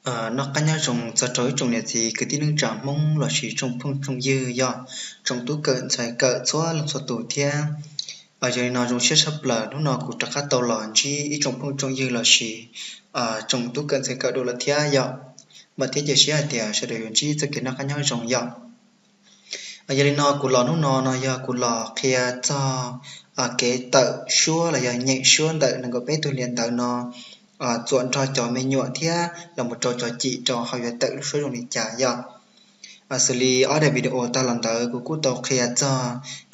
Noj qab nyob zoo txog rau ib tsoom niam txiv kwv tij neej tsa Hmoob lossis tsoom phooj tsoom ywg yog tsoom tub kawm ntxhais kawm txhua leej txhua tus thiab. Yog li no zoo siab tshaj plaws hnub no kuv rov qab tau los ntsib ib tsoom phooj tsoom ywg lossis tsoom tub kawm ntxhais kawm dua lawm thiab yom. Vam thiab cia siab hais tias sawv daws yuav ntsib txoj kev noj qab nyob zoo yom. Yog li no kuv los hnub no no yog kuv los qhia txog kev tawm suab los yog nyeem suab ntawm nees nkaum peb tug niam ntawv no txuas nrog cov me nyuam thiab los mus rau cov cim rau hais yuav tawm lub suab zoo li cas yom. Xws li ob daim video tag los ntawd kuv kuj tau qhia txog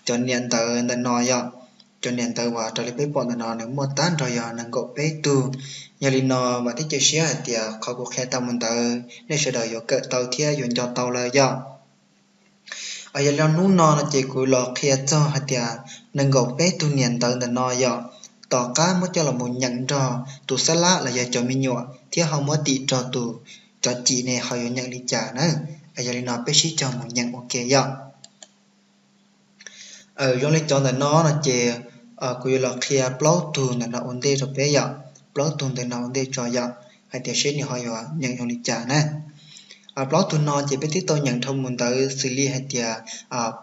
cov niam ntawv ntawm no yom. Cov niam ntawv uas raws li peb pom ntawm no nws muaj tag nrho yog nees nkaum peb tug. Yog li no vam thiab cia siab hais tias qhov kuv qhia tau mus ntawd nej sawv daws yuav kawm tau thiab yuav nco tau lawm yom. Yog li no hnub no no ces kuv los qhia txog hais tias nees nkaum peb tug niam ntawv ntawm no yom, tom qab muab coj los mus nyeem nrog tus xab lab los yog cov me nyuam thiab ho muab tim nrog tus cov cim ne ho yuav nyeem li cas na. Yog li no peb sib cog mus nyeem ua ke yom. Zoo li cov ntawm no no ces kuv yuav los qhia plaub tug ntawm no ua ntej rau peb yom, plaub tug ntawm no ua ntej tso yom, hais tias seb nws ho yuav nyeem zoo li cas na. Plaub tug no ces peb twb tau nyeem dhau mus ntawd xws li hais tias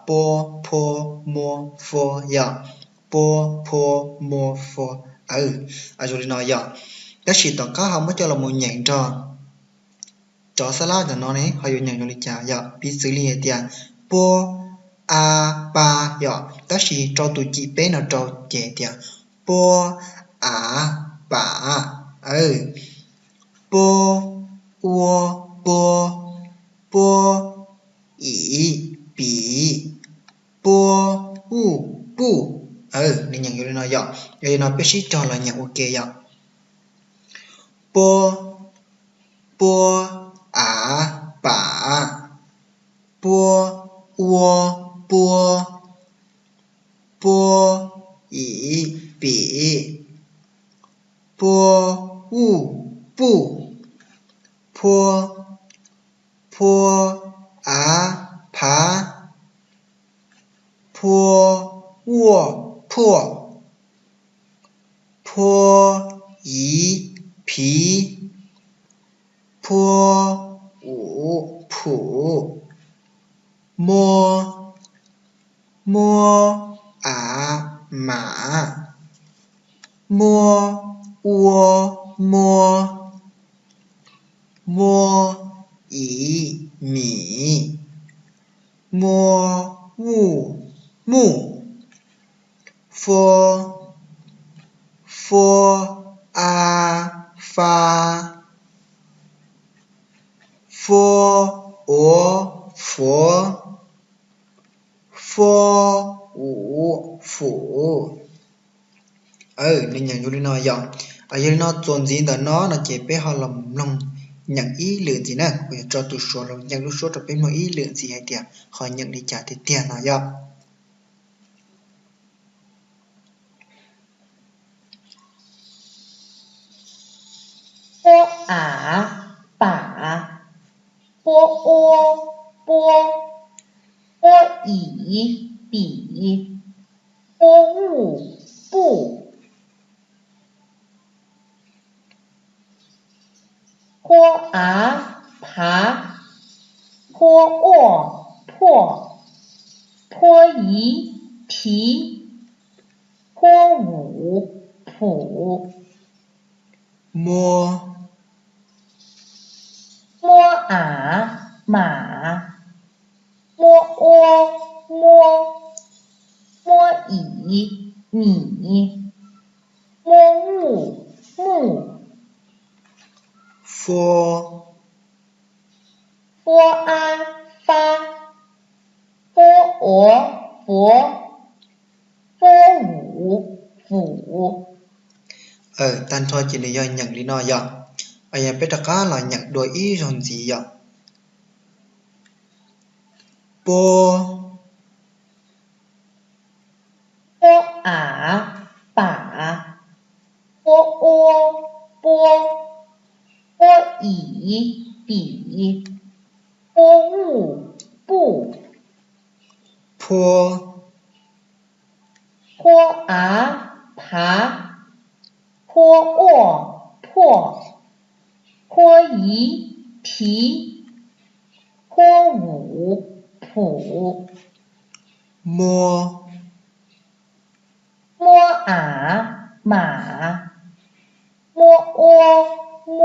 pua, phua, mua, fua yom, pua, phua, mua, fua. Zoo li no yom, tab sis tom qab ho muab coj los mus nyeem nrog cov xab lab ntawm no ne ho yuav nyeem zoo li cas yom, piv txwv li hais tias pua, a, pa yom, tab sis rau tus cim peb no rau ces tias pua, a, pa, pua, ua, pua, pua, i, piv, pua, u, puj. Nws nyeem zoo li no yom, yog li no peb sib cog los nyeem ua ke yom. Pua, pua, a, pa, pua, ua, pua, pua, i, piv, pua, u, puj, phua, phua, a, phav, phua, ua, phuaj, phua, i, phiv, phua, u, phuv, mua, mua, a, mam, mua, ua, mua, mua, i, mim, mua, u, muj, fua, fua, a, fa, fua, ua, fuav, fua, u, fuv. Nws nyeem zoo li no yom. Yog li no txuas ntxiv ntawm no no ces peb ho los mloog nyeem ib lwm ntxiv na, kuv yuav tso tus suav los nyeem lub suab rau peb mloog ib lwm ntxiv hais tias ho nyeem li cas tiag tiag no yom. Puab, a, pam, puab, ua, puab, puab, i, pim, puab, u, puj, puab, a, phav, puab, ua, phuaj, puab, i, phiv, puab, u, phuv, mua, muab, a, mam, muab, ua, muab, muab, i, mim, muab, u, muj, fua, fua, a, fab, fuab, ua, fuav, fuab, u, fuv. Tag nrho ces nws yog nyeem li no yom. Yog peb rov qab los nyeem dua ib zaug ntxiv yom. Puab, puab, a, pam, puab, ua, puab, puab, i, pim, puab, u, puj, puab, puab, a, phav, puab, ua, phuaj, puab, i, 皮，坡五，普。 Muab. 摸啊，马。摸窝，摸。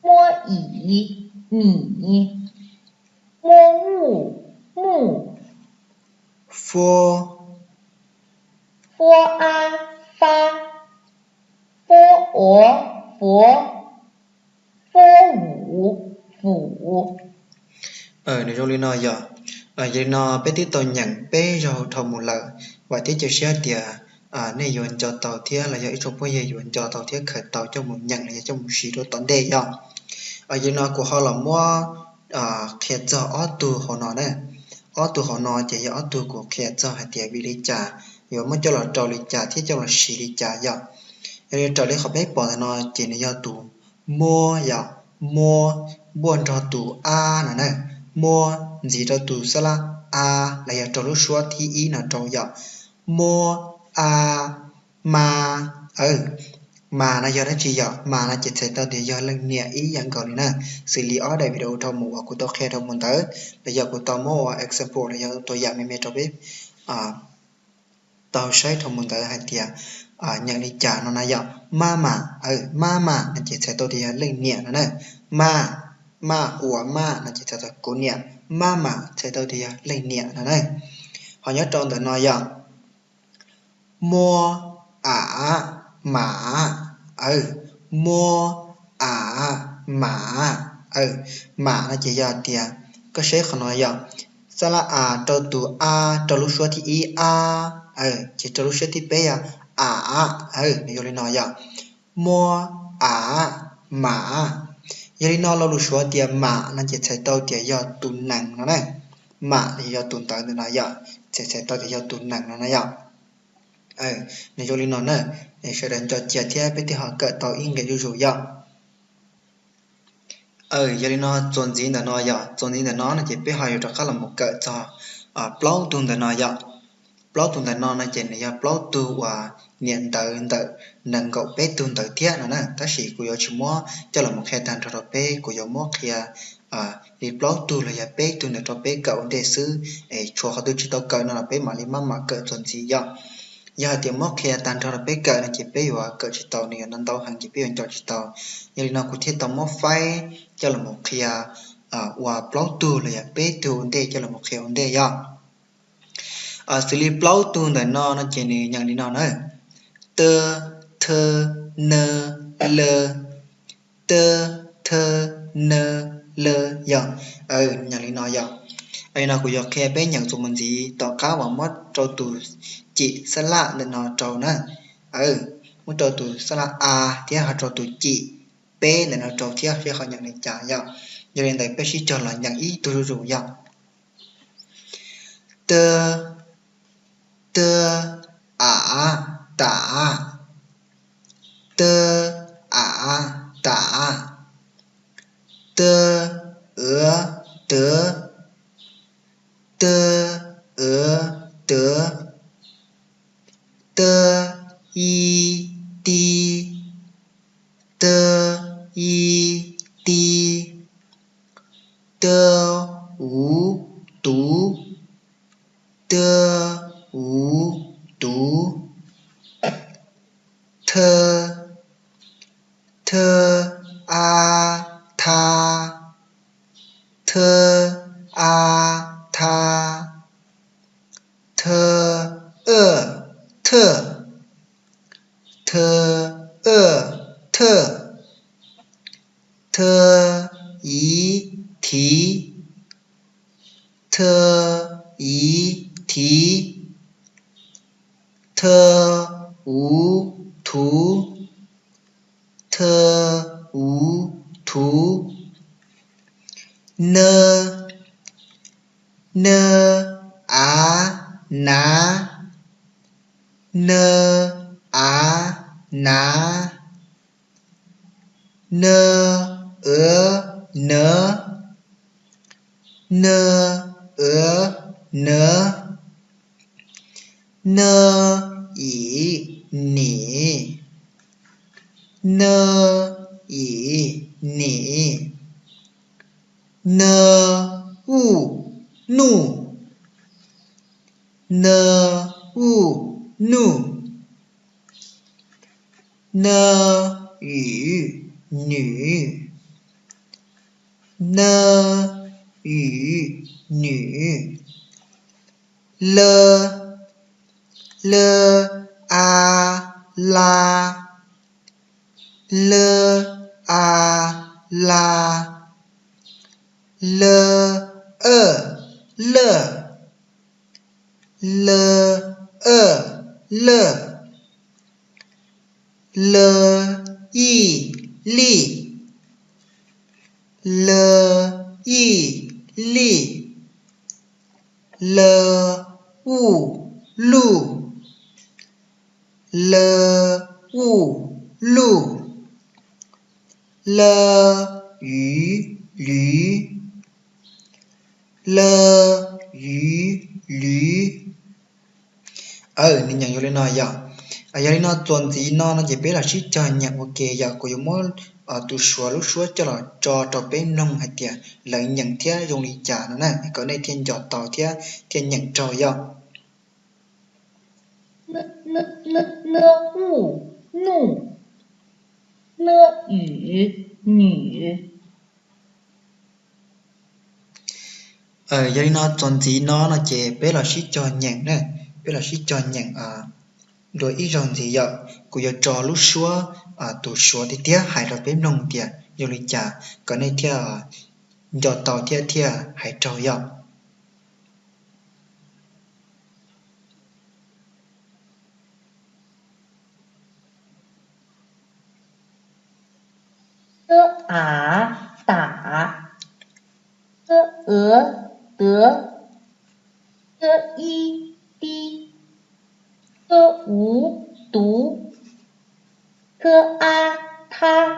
摸椅，米。摸物，木。 Fuab. 佛啊，发。佛我，佛。 Nws zoo li no yog, yog li no peb twb tau nyeem peb zaug dhau mus lawm, vam thiab cia siab tias nej yuav nco tau thiab los yog ib tsoom phooj ywg yuav nco tau thiab khaws tau coj mus nyeem los yog coj mus siv rau tom ntej yog. Yog li no kuv ho los muab qhia txog ob tug hauv no na. Ob tug hauv no ces yog ob tug kuv qhia txog hais tias vim li cas yuav muab coj los rau li cas thiab coj los siv li cas yog. Yog li raws li qhov peb pom ntawm no ces nws yog tus muab yog, muab npuaj nrog tus a no na, muab ntxiv rau tus xab lab a los yog rau lub suab thib ib no rau yog, muab a, ma, mas no yog dab tsi yog? Mas no ces txhais tau tias yog leej niam ib yam nkaus li na, xws li ob daim video dhau mus uas kuv tau qhia dhau mus ntawd los yog kuv tau muab ua example los yog tus yam me me rau peb tau saib dhau mus ntawd hais tias nyeem li cas no na yog, mama, mama no ces txhais tau tias yog leej niam no na, ma, ma, ua ma no ces txhais tau kuv niam, mama txhais tau tias yog leej niam no na. Ho nyob rau ntawm no yog, muab, a, mam, muab, a, mam, mam no ces yog tias koj saib qhov no yog, xab lab a rau tus a rau lub suab thib ib a, ces rau lub suab thib peb yog, a, nws yog li no yog, muab, a, mam. Yog li no lo lus Suav tias mam no ces txhais tau tias yog tus nees no na, mam yog tus ntawv ntawm no yog, ces txhais tau tias yog tus nees no na yog. Nws zoo li no na, sawv daws nco cia thiab peb thiaj ho kawm tau ib nqe zuj zus yog. Yog li no txuas ntxiv ntawm no yog, txuas ntxiv ntawm no no ces peb ho yuav rov qab los mus kawm txog plaub tug ntawm no yog. Plaub tug ntawm no no ces nws yog plaub tug uas niam ntawv ntawm nees nkaum peb tug ntawv thiab no na, tab sis kuv yuav tsis muab coj los mus qhia tag nrho rau peb, kuv yuav muab qhia li plaub tug los yog peb tug ntawm rau peb kawm ua ntej xwb, es tshuav qhov twg tsis tau kawm no los peb mam li maj mam kawm txuas ntxiv yog. Yog hais tias muab qhia tag nrho rau peb kawm no ces peb yuav kawm tsis tau, nws yuav ntau ntau heev ces peb yuav nco tsis tau. Yog li no kuv thiaj tau muab faib coj los mus qhia ua plaub tug los yog peb tug ua ntej coj los mus qhia ua ntej yog. Xws li plaub tug ntawm no no ces nws nyeem li no na, t, th, n, l, t, th, n, l yog. Nyeem li no yog. Li no kuv yuav qhia peb nyeem txuas mus ntxiv tom qab uas muab rau tus cim xab laj ntawm no rau na. Muab rau tus xab laj a thiab ho rau tus cim peb ntawm no rau thiab seb ho nyeem li cas yog. Yog li ntawd peb sib cog los nyeem ib tug zuj zus yog. T, t, a, ta, t, a, ta, t, w, t, t, w, t, t, i, ti, t, i, ti, t, u, tu, t, u, tu, th, th, a, tha, th, a, tha, th, w, thw, th, w, thw, th, i, thi, th, i, thi, th, u, thu, th, u, thu, n, n, a, na, n, a, na, n, w, n, n, w, n, n, i, ni, n, i, ni, N, u, nuj. N, u, nuj. N, yu, nwm. N, yu, nwm. L, l, a, la. L, a, la. L, w, lwj. L, w, lwj. L, yij, lij. L, yij, lij. L, u, luj. L, u, luj. L, yu, lwm. L, yu, lwm. Nws nyeem yuav li no yom. Yog li no txuas ntxiv no no ces peb los sib cog nyeem ua ke yom. Kuv yuav muab tus suav lub suab coj los tso rau peb mloog hais tias lawv nyeem thiab zoo li cas no na, kom nej thiaj nco tau thiab thiaj nyeem raug yom. N, u, nuj. N, yu, nwm. Yog li no txuas ntxiv no no ces peb los sib cog nyeem na, peb los sib cog nyeem dua ib zaug ntxiv yom. Kuv yuav tso lub suab tus suav tiag tiag hais rau peb mloog tias zoo li cas kom nej thiaj nco tau thiab thiaj hais raug yom. T, a, tam. T, w, twv. T, i, tib. T, u, tuv. T, a, thab.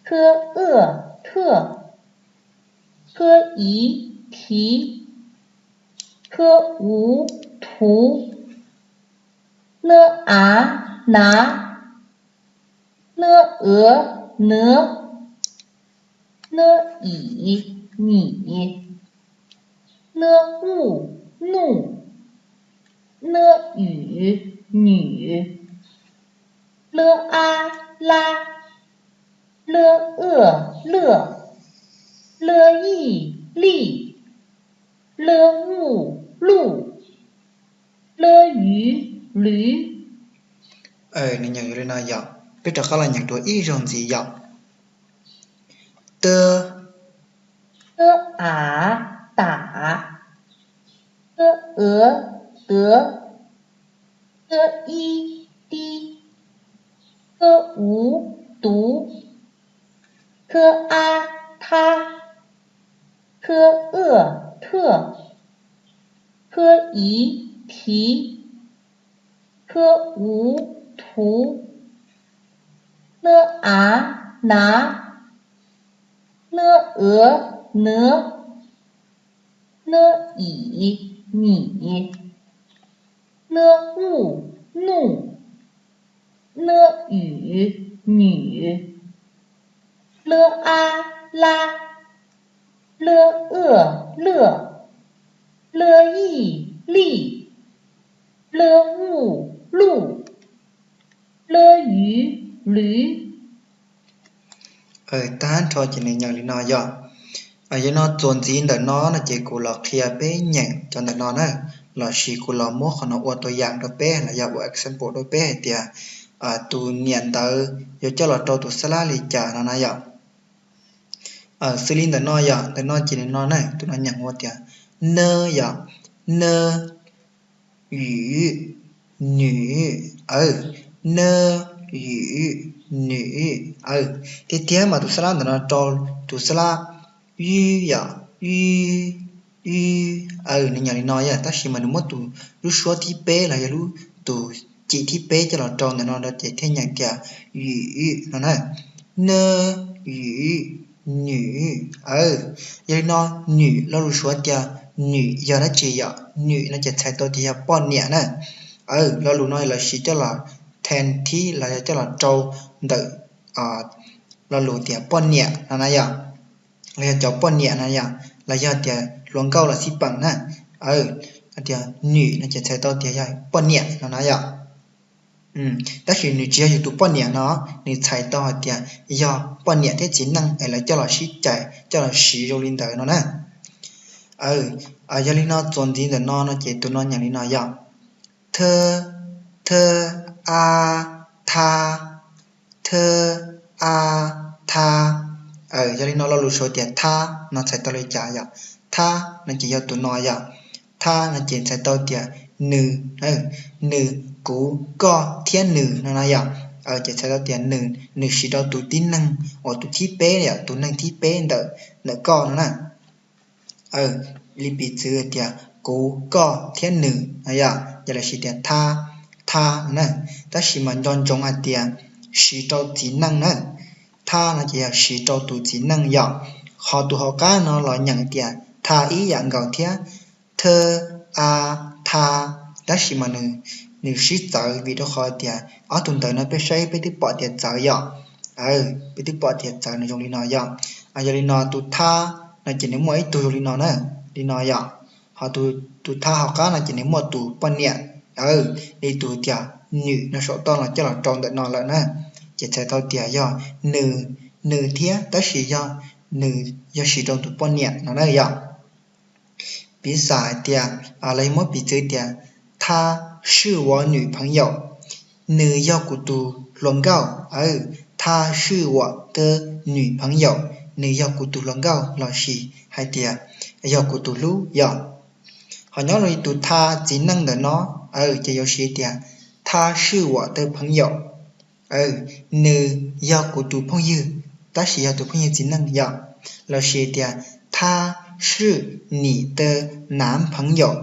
T, w, thwj. T, i, thiv. T, u, thuv. N, a, nav. N, w, nwv. N, i, nyim. N, u, nuj. N, yu, nwm. L, a, lab. L, w, lwj. L, yij, lij. L, u, luj. L, yu, lwm. Nws nyeem li no yom, peb rov qab los nyeem dua ib zaug ntxiv yom. T, t, a, tam. T, w, twv. T, i, tib. T, u, tuv. T, a, thab. T, w, thwj. T, i, thiv. T, u, thuv. N, a, nav. N, w, nwv. N, i, nyim. N, u, nuj. N, yu, nwm. L, a, lab. L, w, lwj. L, yij, lij. L, u, luj. L, yu, lwm. Tag nrho ces nws nyeem li no yom. Yog no txuas ntxiv ntawm no no ces kuv los qhia peb nyeem cov ntawm no na, lossis kuv los muab qhov no ua tua yam rau peb los yog ua example rau peb hais tias tus niam ntawd yuav coj los rau tus xab lab li cas no na yom. Xws li ntawm no yom, ntawm no ces nws no na, tus no nyeem ua tias n yom, n, yu, nwm, aw, n, yu, nwm, aw. Tiag tiag mas tus xab lab ntawm no rau tus xab lab ywb yom, ywb, ywb, aw, nws nyeem li no yom, tab sis mas nws muab tus lub suab thib peb los yog lub tus cim thib peb coj los rau ntawm no ces thiaj nyeem tias ywm no na. N, ywm, nwm, aw. Yog li no, nwm lo lus suav tias nwm yog dab tsi yom? Nwm no ces txhais tau tias yog poj niam na. Aw, lo lus no lawv siv coj los then thib los yog coj los rau ntawm lo lus tias poj niam no na yom. los yog cov poj niam no yom, los yog tias hluas nkauj los xij peem na. Tias nyws no ces txhais tau tias yog poj niam no na yom. Tab sis nws tsis yog yus tus poj niam no, nws txhais tau hais tias yog poj niam thiab txiv neej es lawv coj los sib cais coj los siv zoo li ntawd no na. Yog li no txuas ntxiv ntawm no no ces tus no nyeem li no yom: Th, th, a, tha, th, a, tha. Yog li no lo lus suav tias thab no txhais tau li cas yom? Thab no ces yog tus no yom. Thab no ces txhais tau tias nws, nws, kuv, koj thiab nws no no yom. Ces txhais tau tias nws, nws siv rau tus tib neeg uas tus thib peb yom, tus neeg thib peb ntawm, ntawm koj no na. Li piv txwv tias kuv, koj thiab nws no yom, ces lawv siv tias thab, thab no na. Tab sis mas nco ntsoov hais tias siv rau txiv neej na. Thab no ces yog siv rau tus txiv neej yom. Ho tus hauv qab no los nyeem tias tha ib yam nkaus thiab, th, a, tha. Tab sis mas nws, nws sib txawv vim rau qhov tias ob tug ntawv no peb saib peb twb pom tias txawv yom. Peb twb pom tias txawv nws zoo li no yom. Yog li no tus thab no ces nws muaj ib tug zoo li no na, li no yom. Ho tus thab hauv qab no ces nws muaj tus poj niam, li tus tias nyws no saum toj no coj los rau ntawm no lawm na. Ces txhais tau tias yog nws, nws thiab tab sis yog nws yog siv rau tus poj niam no na yom. Piv xam hais tias, los yog muab piv txwv tias, tha, sis, uas, nyws, pheej, yaum, nws yog kuv tus hluas nkauj. Tha, sis, uas, tw, nyws, pheej, yaum, nws yog kuv tus hluas nkauj lossis hais tias yog kuv tus hlub yom. Ho nyob li tus tha txiv neej ntawm no, ces yuav siv tias, tha, sis, uas, tw, pheej, yaum, nws yog kuv tus phooj ywg, tab sis yog tus phooj ywg txiv neej yom. Lossis tias, tha, sis, nim, tw, nam, pheej, yaum,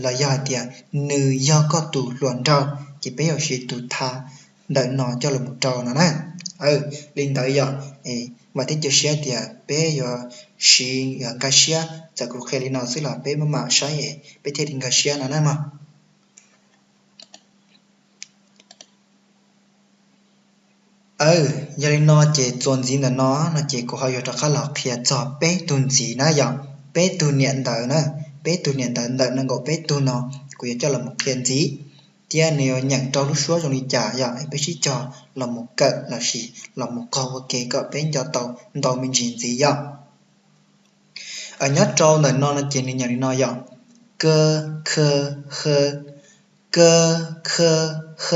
los yog hais tias nws yog koj tus hluas nraug, ces peb yuav siv tus tha ntawm no coj los mus rau no na. Li ntawd yom, vam thiab cia siab tias peb yuav siv nkag siab, txawm kuv qhia li no xwb los peb maj mam saib es peb thiaj li nkag siab no na mog. Yog li no ces txuas ntxiv ntawm no no ces kuv ho yuav rov qab los qhia txog peb tug ntxiv na yom, peb tug niam ntawv na, peb tug niam ntawv ntawm nees nkaum peb tug no kuv yuav coj los mus qhia ntxiv, thiab nws yuav nyeem rau lub suab zoo li cas yom, peb sib cog los mus kawm lossis los mus qog ua ke kom peb nco tau ntau me ntsis ntxiv yom. Nyob rau ntawm no no ces nws nyeem li no yom, k, kh, h, k, kh, h,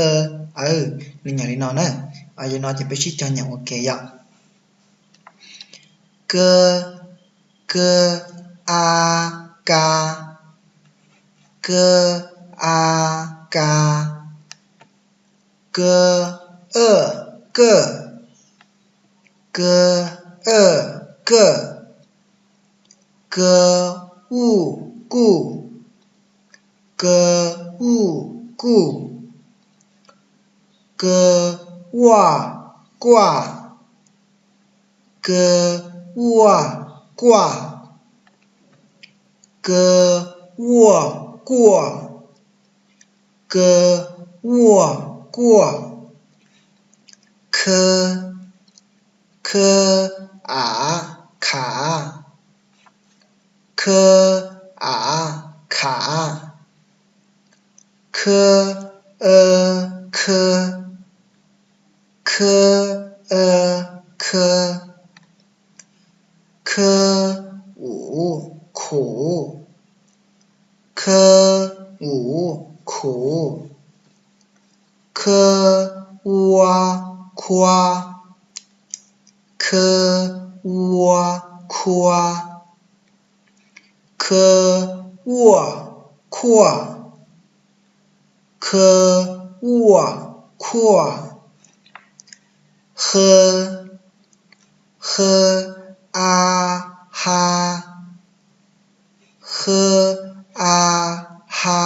nws nyeem li no na. Yog li no ces peb sib cog nyeem ua ke yom. K, k, a, ka, k, a, ka, k, w, k, k, w, k, u, kuj, k, u, kuj, k, ua, kuaj, k, ua, kuaj, k, ua, kuaj, k, ua, kuaj, kh, kh, a, khav, kh, a, khav, kh, w, kh, kh, w, kh, kh, u, khuv, kh, u, khuv, kh, ua, khuav, kh, ua, khuav, kh, ua, khuaj, kh, ua, khuaj, h, h, a, ha, h, a, ha,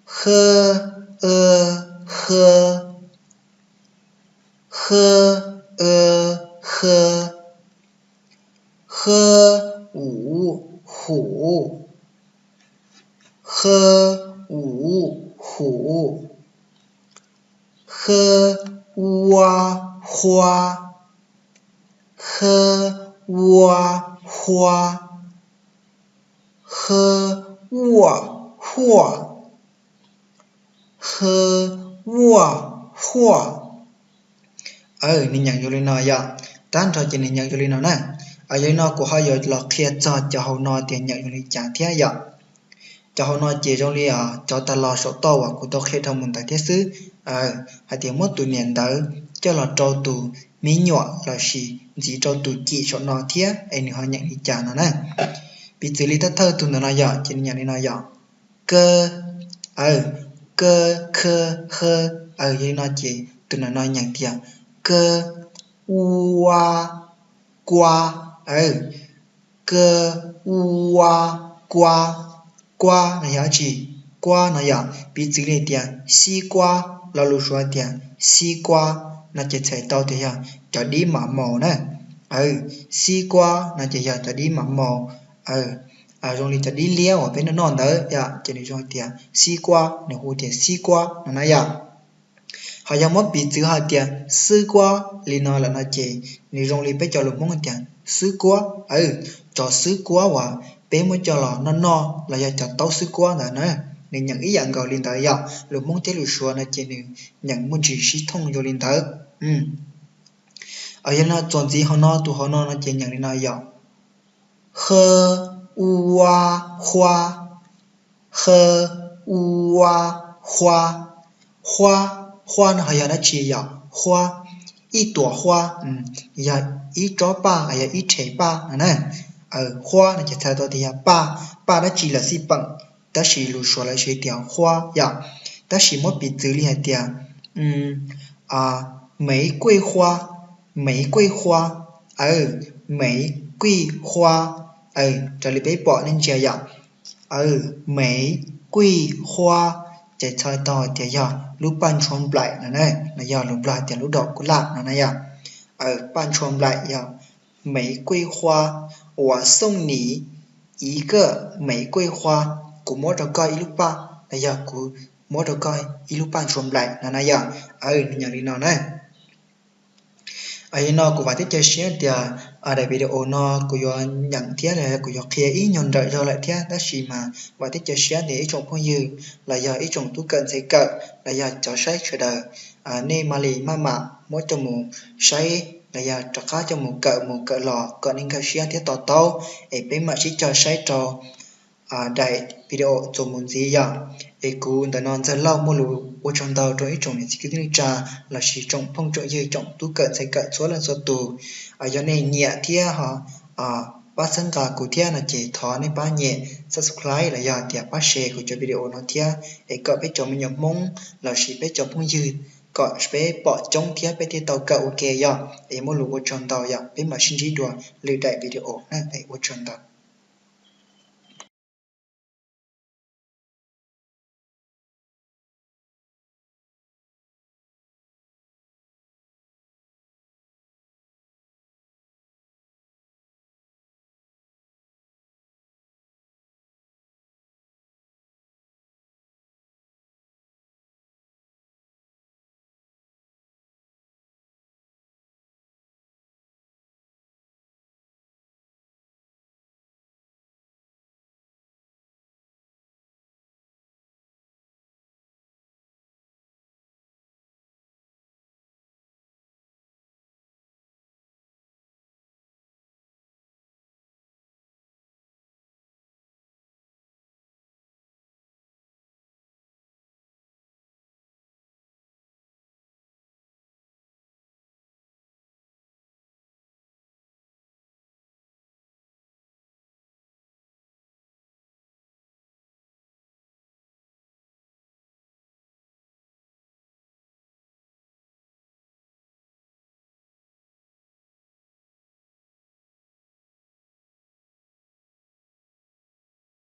h, w, h, h, w, h, h, u, huv, h, u, huv, h, ua, huav, h, h, ua, hua, h, ua, huaj, h, ua, huaj. Nws nyeem zoo li no yom, tag nrho ces nws nyeem zoo li no na. Yog li no kuv ho yuav los qhia txog cov hauv no tias nyeem zoo li cas thiab yom. Cov hauv no ces zoo li cov tas los saum toj uas kuv tau qhia dhau mus ntawd thiab xwb. Hais tias muab tus niam ntawd coj los rau tus me nyuam lossis ntxiv rau tus cim saum no thiab es nws ho nyeem li cas no na. Piv txwv li thawj thawj tus ntawm no yom, ces nws nyeem li no yom. K, k, k, h, yog li no ces tus ntawm no nyeem tias k, ua, kua, k, ua, kua, kua no yog dab tsi? Kua no yom, piv txwv li tias xib kuab, lo lus Suav tias xib kuab no ces txhais tau tias yog cov dib mam maus na. Xib kuab no ces yog cov dib mam maus, zoo li cov dib liab uas peb noj noj ntawd yom, ces nws zoo tias xib kuab, nws hu tias xib kuab no na yom. Ho yog muab piv txwv hais tias xwb kuab li no lawm no ces nws zoo li peb cov lus Hmoob tias xwb kuab, cov xwb kuab uas peb muab coj los noj noj los yog cov taub xwb kuab ntawd na. Nws nyeem ib yam nkaus li ntawd yom, lus Hmoob thiab lus Suav no ces nws nyeem muaj ntsis sib thooj zoo li ntawd. Yog li no txuas ntxiv hauv no, tus hauv no no ces nyeem li no yom. H, ua, hua, h, ua, hua, huab, huab no ho yog dab tsi yom? Huab, ib tuam huab, yog ib tsob paj los yog ib rhe paj no na. Huab no ces txhais tau tias yog paj, paj dab tsi los xij peem, tab sis lus Suav lawv siv tias huab yom. Tab sis muab piv txwv li hais tias mev kuij huab, mev kuij huab, mev kuij huab, raws li peb pom nej ntsia yom. Mev kuij huab ces txhais tau tias yog lub paj ntshua nplaim no na, los yog lus Nplog tias lub dom kuj laj no na yom. Paj ntshua nplaim yog mev kuij huab, uas xooj niv iv kawj mev kuij huab, kuv muab rau koj ib lub paj, los yog kuv muab rau koj ib lub paj ntshua nplaim no na yom. Nws nyeem li no na. Yog li no kuv vam thiab cia siab tias daim video no kuv yuav nyeem thiab los yog kuv yuav qhia ib nyuag nrawm zog lawm thiab, tab sis mas vam thiab cia siab tias ib tsoom phooj ywg los yog ib tsoom tub kawm ntxhais kawm los yog cov saib sawv daws, nej mam li maj mam muab coj mus saib los yog rov qab coj mus kawm mus kawm los kom nej nkag siab thiab to taub, es peb mam sib cog saib rau daim video txuas mus ntxiv yom. Es kuv ntawm no Ntxawg Lauj muaj lus ua tsaug ntau rau ib tsoom niam txiv kwv tij neej tsa lossis tsoom phooj tsoom ywg tsoom tub kawm ntxhais kawm txhua leej txhua tus. Yog nej nyiam thiab ho pab txhawb nqa kuv thiab no ces thov nej pab nyem subscribe los yog tias pab share kuv cov video no thiab, es kom peb cov me nyuam Hmoob lossis peb cov phooj ywg kom peb pom coob thiab peb thiaj tau kawm ua ke yom. Es muaj lus ua tsaug ntau yom, peb mam sib ntsib dua lwm daim video na, es ua tsaug ntau.